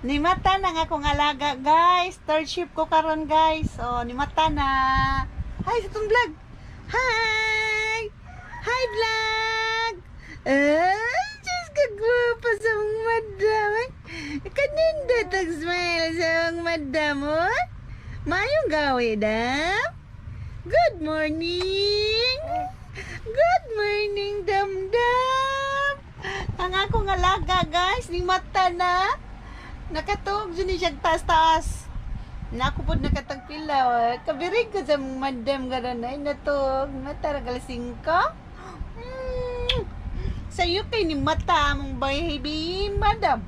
Nimata na nga akong alaga, guys. Third shift ko karon, guys. Oh, nimata na. Hi sa itong vlog. Hi! Hi, vlog! Ay, Diyos ka, gwapa sa mong madam. Ay, kanindot ang smile sa mong madam, oh. Mayong gawi, dam. Good morning! Good morning, dam dam! Ang akong alaga, guys, ni mata na. Nakatuog dyan ni siya taas-taas. Naku po nakatagpilaw. Eh. Kabirig ko sa mong madam garon ay natuog. Mata ra alas 5. Sa iyo kay ni mata among baby, madam.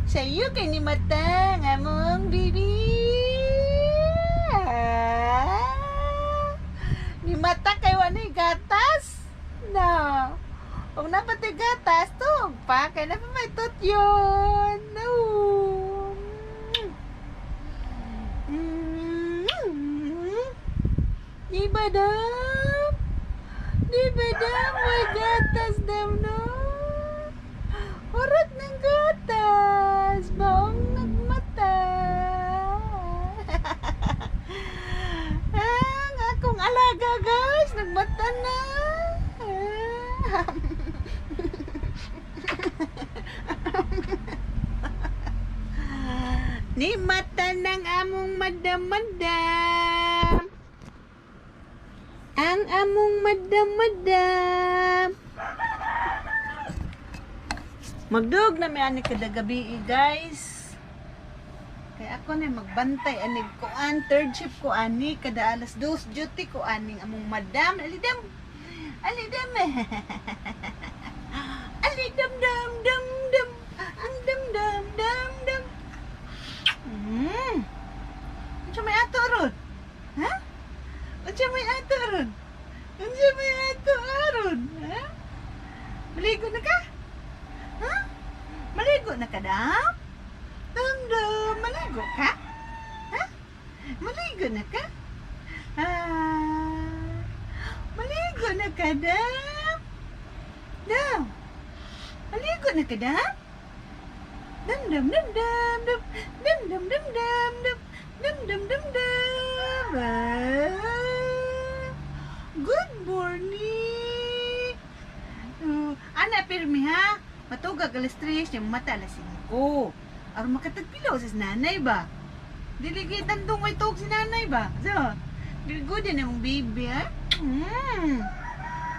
Sa iyo kay ni mata ang among baby. Ah. Ni mata kay wanay gatas. No. Kung napatay gatas, tuog pa. Kay na pa may tutyon. No. Di ba dam? Di ba dam? May gatas dam, no? Hurot ng gatas. Baong nagmata. Ang akong alaga, guys. Nagmata na. Ah. Ni mata ng among madam-madam. Ang among madam-madam. Magdug na may ani kada gabi, eh, guys. Kaya ako na magbantay anig kuan, third shift ko ani kada alas 2 duty ko aning among madam. Alidam. Alidam. Alidam dam dam dam. Ang dam dam dam dam. Unsa may ato ron? Ha? Unsa may ato ron? Unsa may ato aron? Ha? Maligo na ka? Ha? Maligo na ka dam? Dam dam, maligo ka? Ha? Maligo na ka? Ah, maligo na ka dam? Dam. Maligo na ka dam? Dam dam dam dam dam dam dam dam dam dam dam dam dam dam. Ah, good morning. Ana pirmi ha. Matugag alas 3, yung mata alas 5. Aron makatagpilaw sa nanay ba? Dili kay tandong may tuog si nanay ba? So, very good din among baby ha.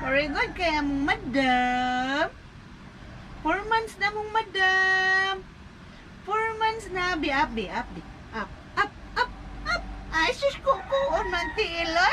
Very good kay among madam. 4 months na mong madam. 4 months na. Bi up, bi up, bi. Up, up, up, up. Ay, sus ko ko. Man tiiloy.